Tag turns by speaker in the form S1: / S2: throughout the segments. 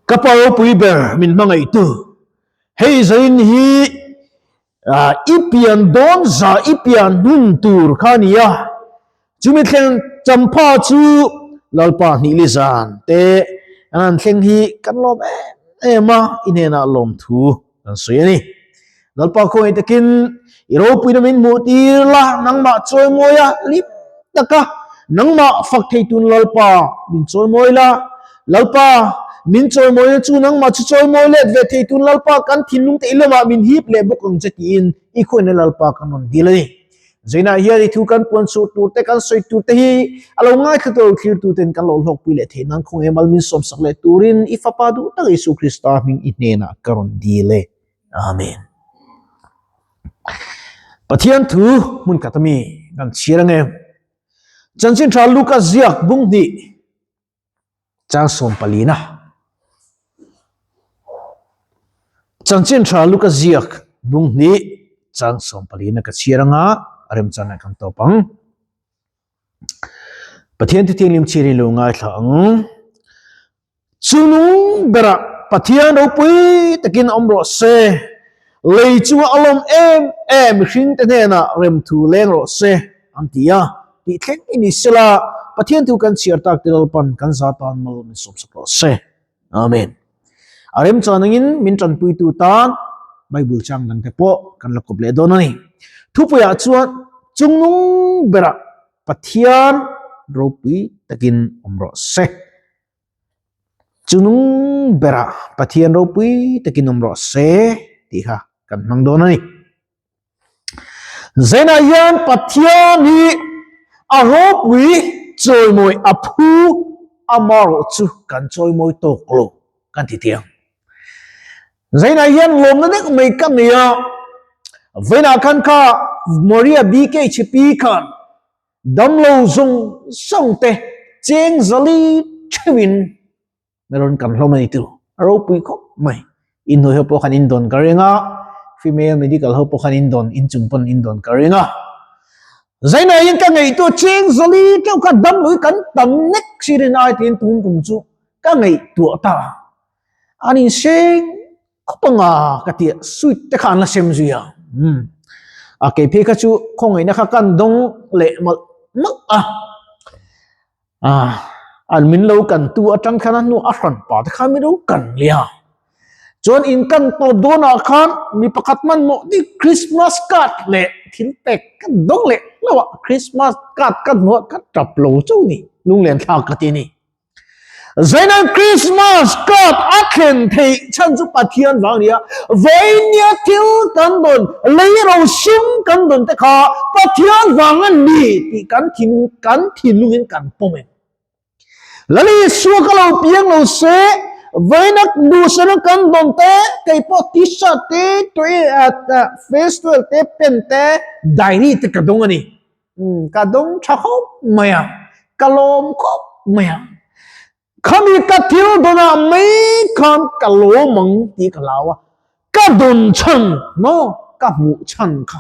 S1: Ka pa ropui ber min hmangaihtu, hei zain hi i pian dawn za i pian hun tur kha a ni a, chumi thleng champha chu Lalpa hnihli zan te an han thleng hi kan lawm em em a, i hnenah lawmthu kan sawi a ni. Lalpa khawngaih takin i ropuina min hmuh tir la, nangmah chawimawi a lim taka nangmah fak thei tun Lalpa min chawimawi la, Lalpa min chawimawina chu nangmah chu chawimawi let ve thei tun Lalpa kan thinlung te i lamah min hip leh bawk ang che tiin i khawngaihna Lalpa kan rawn dil a ni. Zainah hian i thu kan puan chhuah tur te kan sawi tur te hi a lo ngaithla tur lo thlir tu ten kan lo hlawkpui leh theih nan khawngaih mal min sawmsak leh turin i Fapa duh tak Isua Krista hming i hnenah ka rawn dil e. Amen. Pathian thu hmun khat ami kan chhiar ange. Chanchin tha Luka ziak bung hnih chang 14 na. Chanchin tha Luka ziak bung hnih chang 14 na ka chhiar anga remchana kan tawp ang. Pathian thu thianghlim chhiarin lo ngaithla ang. Chunung berah Pathian ropui takin awm rawh se, lei chunga a lawm em em mihringte hnenah remthu leng rawh se, an ti a. Tih thleng i ni sela, Pathian thu kan chhiar tak te Lalpan kan za tan mal min sawmsak rawh se. Amen. A remchan angin min tanpuitu tan Bible chang dangte pawh kan la kawp leh dawn a ni. Thupuiah chuan chungnung berah Pathian ropui takin awm rawh se. Chunung berah Pathian ropui takin awm rawh se tih kha kan hmang dawn a ni. Zainah hian Pathian hi a ropui chawimawi a phu amarawh chu kan chawimawi tawk lo kan ti tiang. Zainah hian lawmna deuh mai ka nei a, vawiinah khan kha Maria BKHP khan Damlo zawng zawng te cheng zali theuhin na rawn kan hlawm a ni tu. A ropui khawp mai. Inhnuai ho pawh khan in dawn ka ring a, female medical ho pawh khan in dawn, inchung pawn in dawn ka ring a. Zainaiin ka ngaihtuah cheng zali theuh kha damlo hi kan tam nek sirin ai tiin tum tum chu ka ngaihtuah ta. An inseng khawp anga ka ti a, sweet te kha an la sem zui a. Umm a kei phei kha chu khawngaihna kha kan dawng leh mawlh mawlh a. Ah an min lo kan tu atang khan a hnu a hran pa te kha min lo kan leh a. Chuan in kan tawp dawnah khan mi pakhat hmanhmawh dik Christmas card leh thil pek ka dawng leh hlauh a, Christmas card ka hmuh a ka tap lo chauh ni, lunglen thlak ka ti a ni. Zainan Christmas card a thlen theih chhan chu Pathian vang nia, vawinia thil kan dawn, lei ro sum kan dawn te kha Pathian vang a ni tih kan thin kan thinlungin kan pawm em? Lal Isua ka lo piang lo se, vawinak duhsana kan dawn te, kei pawh t-shirt te, face towel te, pen te, diary te ka dawng a ni. Ka dawng tha khawp mai a, ka lawm khawp mai a. Khami ka thil dawnah mai khan ka lawm ang tih ka hlau a, ka dawn chhan maw ka hmuh chhan kha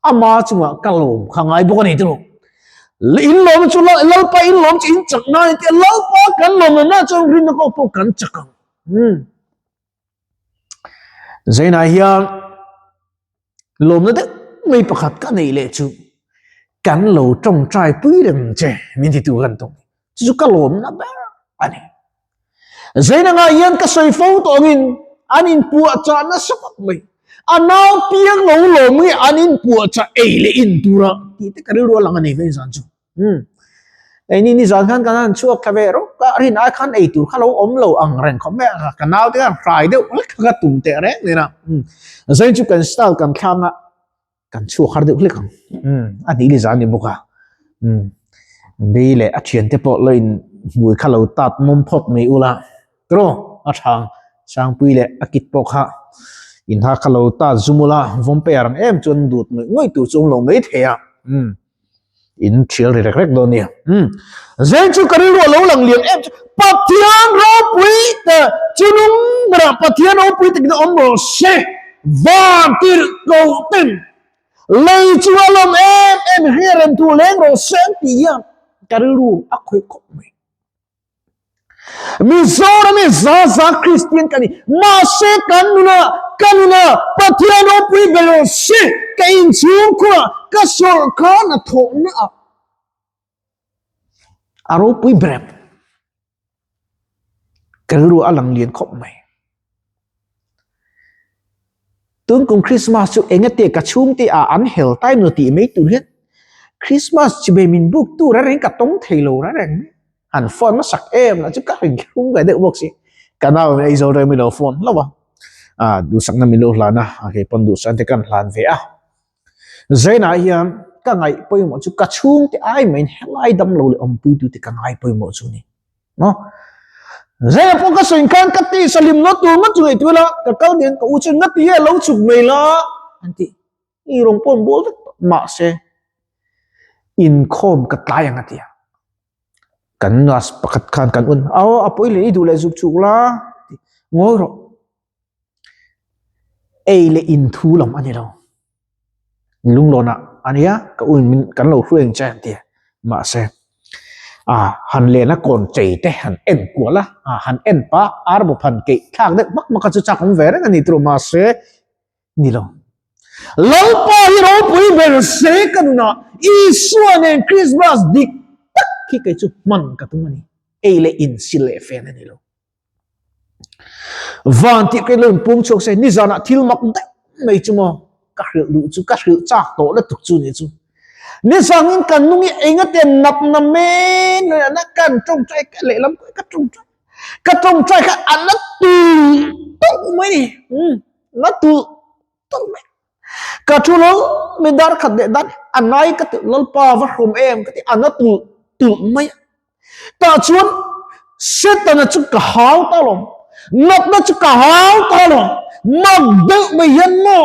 S1: ama chungah ka lawm kha ngai bawk a ni tiraw. In lawm chu Lalpa in lawm chu in chak nan a ni tih a, Lalpa kan lawm lohna chuan rinna kawng pawh kan chak ang. Zainah hian Lawmna deuh mai pakhat ka neih leh chu kan lo tawngtai pui reng che min ti tur kan tum. Chu chu ka lawmna ber a ni. Zaina ngai hian ka sawi fo tawh angin an inpuahchah nasa khawp mai. A nau piang lo lawm nge an inpuahchah ei leh in tura tih te ka rilru a lang a ni vei zan chu. Umm. Ei ni ni zan khan kan han chhuak thla ve rawk a, rin ai khan ei tur kha lo awm lo ang reng khawp mai a, ka nau te khan hrai deuh hlek kha ka tum teh reng nen a. Umm. Zain chu kan style kan thlang a, kan chhuak har deuh hlek ang. Umm. A hnih ni zan ni bawk a. Umm. Bei leh a thian te pawh lo in hmui kha lo tat mawm phawt mai ula. Tiraw a thang Sangpui leh a kit pawh kha in ha kha lo tat zum ula, vawm pe ang em chuan dut ngawih ngawih tur chu awm lo mai thei a. Umm. In thial ri rek rek dawn nia. Umm. Zen chu ka rilru a lo lang lian em chu Pathian ropui te chunung berah Pathian ropui takin a awm rawh se van tirh ko ten lei chu a lawm em em hria rem thu leng rawh se an tih hian ka rilru a khawih khawp mai. Mizoram hi za za Kristian ka ni, mahse kan nuna, ka nuna Pathian ropui ber rawh se, ka inchhungkhurah ka sawrkar hnathawhna ah a ropui ber em? Ka rilru a lang lian khawp mai. Tun kum Christmas chu engate ka chhungte ah an hel time lo tih mai tur hian Christmas chibai min buk tur a reng ka tawng thei lo reng reng mai. Han phone hmasak em lah chu ka rin thlung ve deuh bawk si. Ka nau in Aizawl reng min lo phone hlauh a, ah duhsakna min lo hlan a, a kei pawn duhsakna te kan hlan ve a. Zainah hian ka ngaih pawimawh chu ka chhungte ai maiin helai damlo leh awmpuitute ka ngai pawimawh chu a ni. Maw? Zainah pawh ka sawi khan ka ti salim na tur ngawt chu ngaihtuah ila ka kal nen ka u chu nga ti nge lo chhuk mai la an ti. I rawn pawn bawl vek tawh mahse inkhawm ka tlai ang a ti a. Kan nurse pakhat khan kan un aw a pawi leh i duh leh zuk chhuk la ti ngawi rawh. Ei leh in thu lam a ni lo. Lunglawnah a nia ka u in min kan lo hruai ang che an ti a. Mahse ah han len a kawn chei te han en kual a, ah han en pah ar bawp han keih thlak deuh hmak hmak a chu chak awm ve reng a ni tawh mahse ni lo. Lalpa hi ropui ber se ka nunah Isua nen Krismas dik tak hi kei chu hman ka tum a ni. Ei leh in sil leh fen a ni lo. Van tih ka lo inpung chhuak se nizanah thil mak daih mai chu maw ka hrilh duh chu ka hrilh chak tawh lutuk chu ni chu. Nizangin kan nung hi engate nap na men na kan tawngtai ka lehlam ka tawngtai ka tawngtai kha a la tul tawh mai ni la tul tawh mai. Ka thu lo mi dar khat leh dan a nai ka ti Lalpa va hrawm em ka ti a na tulh tulh mai a. Tah chuan Setana chu ka hau ta lo, natna chu ka hau ta lo, mak deuh mai hian maw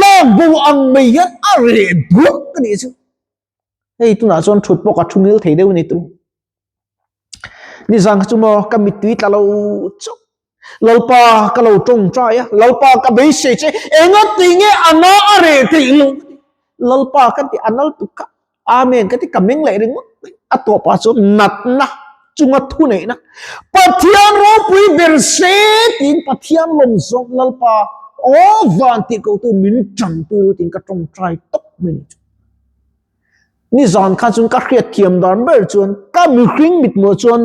S1: lak bo ang mai hian a reh duak ka nih chu. Hei tunah chuan thut pawh ka thu ngil thei deuh a ni tu. Nizan kha chu maw ka mittui tla lo chauh. Lalpa ka lo tawngtai a, Lalpa ka beisei che, enga ti nge a na a reh theih lo ka ti. Lalpa ka ti a nal tuk kha, Amen ka ti ka meng leh ringawt mai. A tawpah chuan natna chunga thuneihna Pathian ropui ber se tiin Pathian lawm zawng Lalpa aw van tih kotu min tanpui ru tiin ka tawngtai tawp mai ni chu. Nizan khan chuan ka hriat thiam dan ber chuan ka mihring mithmuh chuan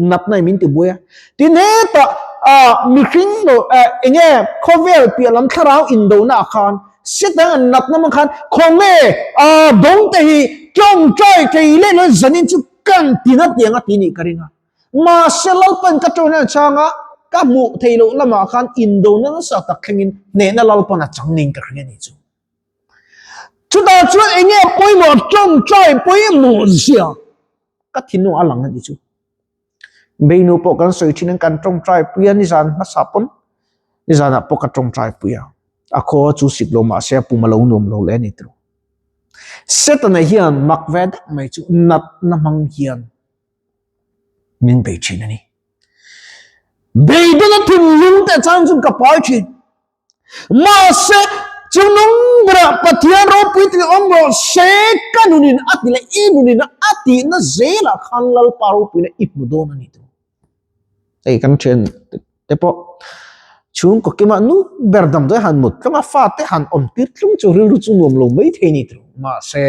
S1: natna in min ti buai a. Tin hetah ah mihring lo eh enge khawvel piah lam thlarau indona ah khan Satan an natna hmang khan khawnge ah dawng te hi tawngtai thei leh lo zanin chu kan ti na tiang a ti nih ka ring a. Mahse Lalpan ka tawng hian a chhang a, ka hmuh theih loh lamah khan indona nasa tak thlengin hnehna Lalpan a chang niin ka hria a nih chu. Chutah chuan eng nge pawimawh tawngtai pawimawh zia ka thinlung a lang a ni chu. Beinu pawh kan sawi thin in kan tawngtai pui a nizan hmasa pawn nizanah pawh ka tawngtai pui a. A khaw chu sik lo mahse a pum a lo nuam lo leh a ni tawh. Setana hian mak ve deuh mai chu natna hmang hian min bei thin a ni. Beidawna thinlung te chang chu ka pai thin. Mahse, chu nung berah Pathian ropui tih awm rawh se, ka nunin a ti leh i nunin a tihna zelah khan Lalpa ropuina i hmu dawn a ni tawh. Hei kan thian te pawh chhungkaw kima nu ber damdawi han mut tlung a, fate han awm tir tlung chu rilru chu nuam lo mai thei a ni tawh. Mahse,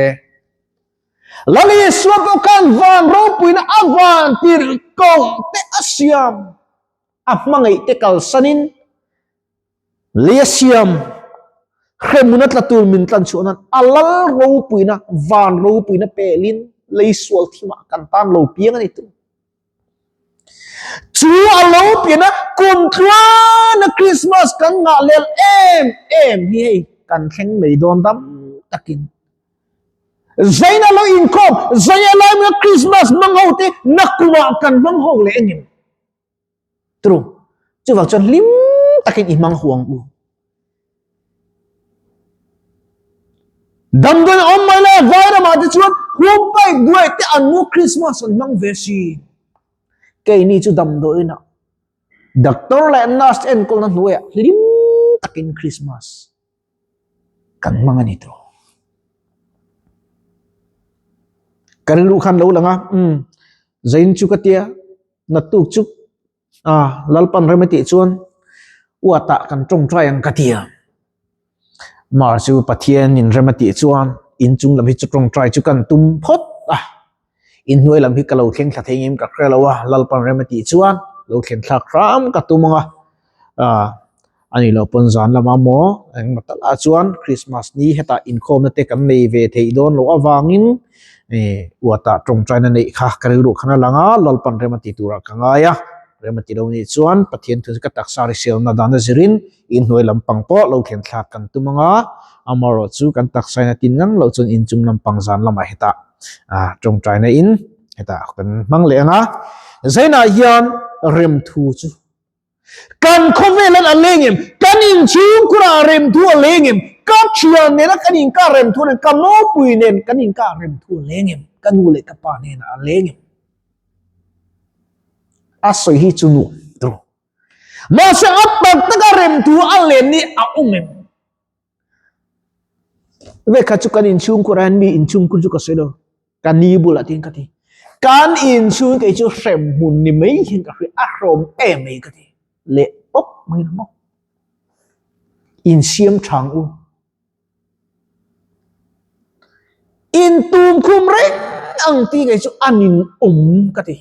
S1: Lal Isua pawh khan van ropuina a van tirhkoh te a siam. A hmangaih te kalsanin lei a siam hremhmun a tla tur min tlan chhuah nan a lal ropuina van ropuina pelin lei sual thimah kan tan lo piang a ni tu. Chu a lo pian a kum tluana Christmas kan ngah lel em em hi hei kan thleng mai dawn dam takin. Zaina lo inkhawm, zaia lai muna Christmas hmang ho te nakumah kan hmang ho leh engem? True. Chuvang chuan hlim takin i hmang huang u. Damdawi awm mai lai vai ramah te chuan hum paih duai te an mu Christmas an hmang ve si. Keini chu damdawiinah doctor leh nurse enkawlna hnuaiah hlim takin Christmas kan hmang a ni tawh. Kan luh khan lo lang a, umm zain chu ka tia, naktuk chu. A, Lalpan rem a tih chuan uatah kan tawngtai ang ka ti a. Mar chu Pathian in rem a tih chuan inchung lam hi chu tawngtai chu kan tum phawt a. Inhnuai lam hi ka lo thleng thla thei ngem ka hre lo a, Lalpan rem a tih chuan lo thlen thlak hram ka tum ang a. A nih loh pawn zan lama maw engemaw takah chuan Christmas ni hetah inkhawmna te kan nei ve theih dawn loh avangin uatah tawngtaina neih kha ka rilru khan a lang a, Lalpan rem a ti turah ka ngai a, rem a ti lo nih chuan Pathian thu chu ka taksa hriselna dana zirin inhnuai lampang pawh lo thlen thlak kan tum ang a, amaherawh chu kan taksain a tin ngang loh chuan inchung lampang zan lamah hetah tawngtaina in hetah kan hmang leh ang a, Zainah hian remthu chu Kan khawvel an a leng em? Kan inchhungkhur ah remthu a leng em? Ka thian nena kan inkar remthu a leng, ka nopui nen kan inkar remthu a leng em? Ka nu leh ka pa hnenah a leng em? A sawi hi chu nuam tawh. Mahse a tak taka remthu a len ni a awm em? Vekha chu kan inchhungkhur ah hian mi inchhungkhur chu ka sawi lo. Ka ni bulah tiin ka ti. Kan inchhung kei chu hrem hmun ni mai hian ka hria, a hrawm em mai ka ti. Leh pawp mai lo maw. Insiam thang u. Intum khum reng ang ti kei chu a nin awm ka ti.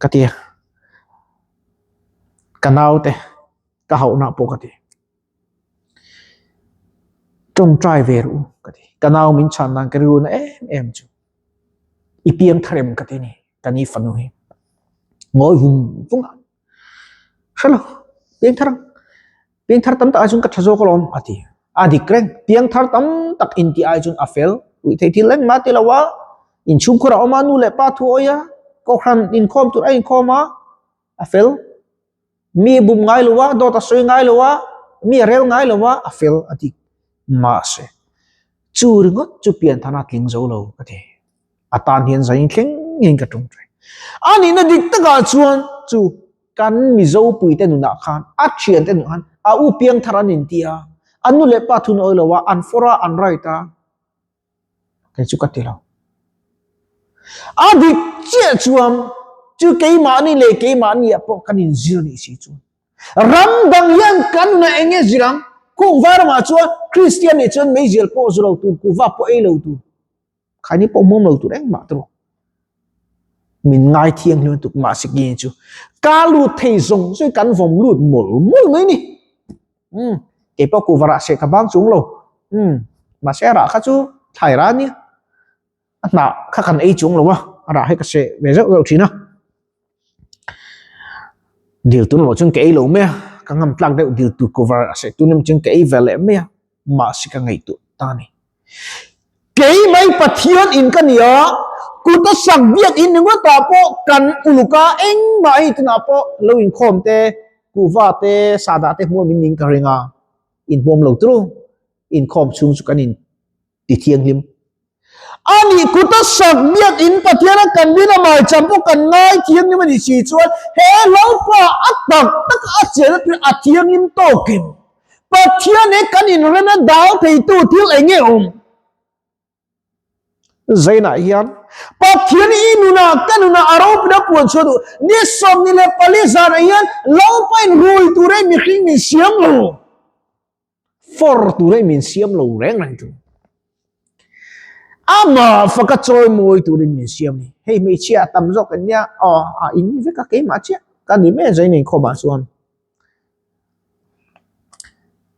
S1: Ka ti a, ka naute ka hauhna pawh ka ti. Tawngtai ve ru ka ti. Ka nau min chhan nan ka rilru na em em chu. I piang thar em ka ti ni, ka ni fanu hi. Ngawi vung vung a. Hrelo, piang thar ang. Piangthar tam tak ai chuan ka tha zawk alawm a ti. A dik reng, piangthar tam tak intih ai chuan a fel. Ruih theih thil engmah ti lo a, inchhungkhur a awm a, nu leh pa thu awih a, kohhran inkhawm tur a inkhawm a, a fel. Mi a bum ngai lo a, dawt a sawi ngai lo a, mi a rel ngai lo a, a fel a dik. Mahse, chu ringawt chu pianthana tling zo lo ka ti. A tan hian zain thleng ngeiin ka tawngtai. A nihna dik takah chuan chu Kan Mizopuite nunah khan, a thiante nunah khan a u piangthar an inti a, an nu leh pa thun awi lo a, an fawr a, an right a, kei chu ka ti lo. A dik chiah chuan chu keimahni leh keimahni ah pawh kan inzir nih si chuan ram dang hian kan nunah eng nge zir ang? Kung vai ramah chuan Kristian nih chuan meizial pawh zu lo tur, kuhva pawh ei lo tur. Khaini pawh hmuam lo tur engmah tawh min ngai thianghlim lutuk mahse ki chu ka lut thei zawng zawng kan vawm lut mawlh mawlh mai ni um kei pawh kuhva rah seh ka bang chung lo um mahse a rah kha chu thlai rah ania a hnah kha kan ei chung lo a a rah hi ka seh ve zeuh zeuh thin a dil tur erawh chuan ka ei lo mai a ka ngam tlak deuh dil tur kuhva rah seh tur em chuan ka ei ve leh mai a mahse ka ngaihtuah ta a ni. Kei mai Pathian in ka ni a, kut a sak biak in ringawt ah pawh kan uluk a, engmah hei tunah pawh lo inkhawm te, kuhva te, sahdah te hmuam in ning ka ring a, inhmuam lo turu, inkhawm chhung chu kan in ti thianghlim. A nih kut a sak biak in Pathian a kan rin a maicham pawh kan ngai thianghlim a nih si chuan he Lalpa a tak tak a chenna tur a thianghlim tawkin Pathian he kan inrem a dal theitu thil eng nge awm? Zainah hian Pathian i nunah ka nunah a ropui a puan chhuah duh. Ni 24 zanah hian Lalpa in rui tura mihring min siam lo. For tura min siam lo reng reng chu. Amah faka chawi mawi turin min siam ni. Hei hmeichhia a tam zawk an nia, aw a in ni vek a keimah chiah ka ni mai a zain inkhawmah chuan.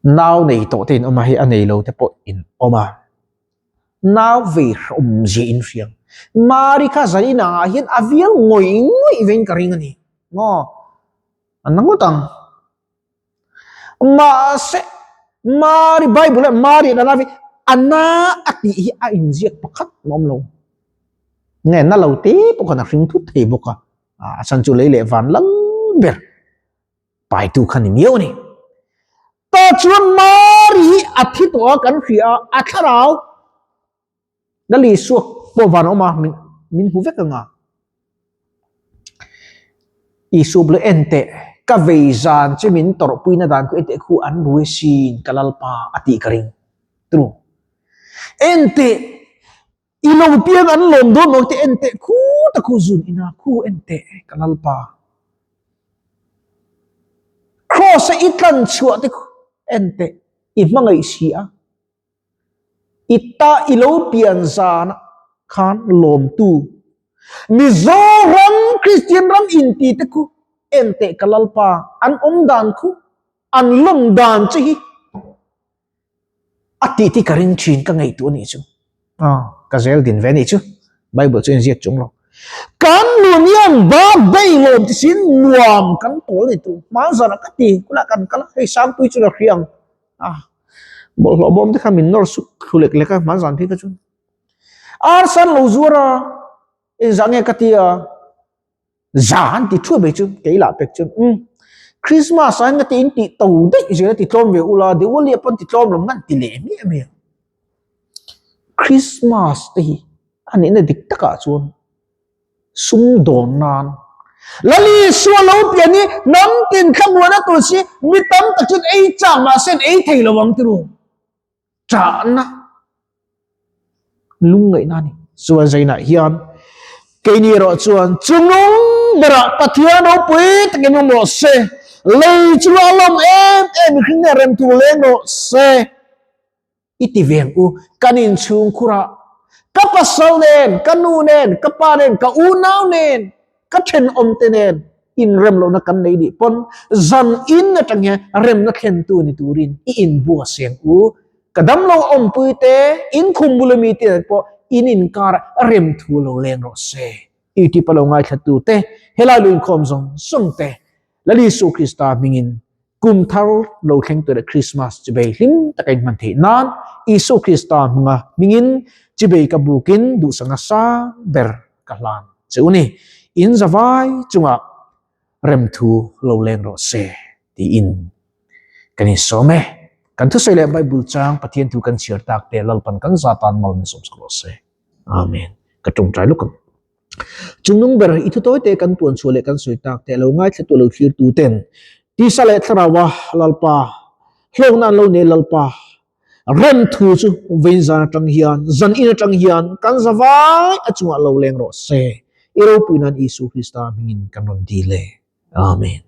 S1: Nau nei tawh te in awm a, hei a nei lo te pawh in awm a. Nau vei hrehawm zia in hria. Mari kha zain angah hian a vial ngawih ngawih vein ka ring a ni. Maw? A na ngawt ang. Mahse, Mari, Bible ah Mari a na vi, a na a tih hi a inziak pakhat a awm lo. Nge na lo te pawh khan a hring thut thei bawk a. A chhan chu lei leh van lal ber paitu kha ni miau a ni. Tah chuan Mari hi a thi tawh a kan hria a, a thlarau Lal Isua pawh van a awm a, min hmu vek ang a. Isua bula en teh, ka vei zan che min tawrhpuina dan khu en teh khu an rui sin ka Lalpa a tih ka ring. Tru. En teh, I lo piang an lawm dawn maw te en teh khu ta khu zun ina khu en teh ka Lalpa. Kraws a i tlan chhuah te khu en teh i hmangaih si a. I ta i lo pian zan ah khan lawmtu Mizoram Kristian ram inti te khu en teh ka Lalpa an awm dan khu an lawm dan che hi a tih te ka ring thin ka ngaihtuah a nih chu ka zel din ve a nih chu Bible chu inziak chung lo kan nun hian birthday lawm ti sin nuam kan tawl ni tu hmanzan ah ka ti kula kan kal a hei Sangpui chu la hria ang a bawlhhlawh bawm te kha min nawr suk thlu lek lek a hmanzan phei kha chu arsan lo zuar a engzah nge ka ti a. Za an ti thuai mai chu kei lah pek chuan umm Christmas ah hian ka ti in tih to daih zel a ti tlawm ve ula Diwali ah pawh an ti tlawm lo ngan ti leh miah miah. Christmas te hi a nihna dik takah chuan sumdawn nan Lal Isua lo pian hi hnam tin thlamuan a tur si mi tam tak chuan ei chak mahse an ei thei lo ang tiru. Ṭahna lungngaihna a ni. Chuan zainah hian keini erawh chuan chungnung berah Pathian ropui takin awm rawh se, lei chu a lawm em em mihring nen rem tur leng rawh se i ti ve ang u. Kan inchhung khurah ka pasal nen, ka nu nen, ka pa nen, ka unau nen, ka thenawmte nen inremlohna kan nei nih pawn zan in atang hian remna thlentu ni turin i inbua seng u. Ka damlo awmpui te, in khum bula mi te nen pawh in inkar rem thu lo leng rawh se. YouTube a lo ngaithla te, helai lu inkhawm zawng zawng te, Lal Isu Krista hmingin kum thar lo thleng tur leh Krismas chibei hlim taka in hman theih nan Isu Krista hmunga hmingin chibei ka bukin duhsakna sang ber ka hlan che u ni. In zavai chungah remthu lo leng rawh se tiin kan insawm e. Kan thusawi leh Bible chang Pathian thu kan chhiar tak te Lalpan kan zatan mal min sawm sak rawh se. Amen. Ka tawngtai luk ang. Chungnung ber i thu tawi te kan puan chhuah leh kan sawi tak te lo ngaithla tu lo thlir tu ten tisa leh thlaraua Lalpa hlawkna an lo nei Lalpa rem thu chu vawiin zan atang hian zan in atang hian kan zavai a chungah lo leng rawh se i ropui nan Isu Krista hmingin kan rawn dil e. Amen.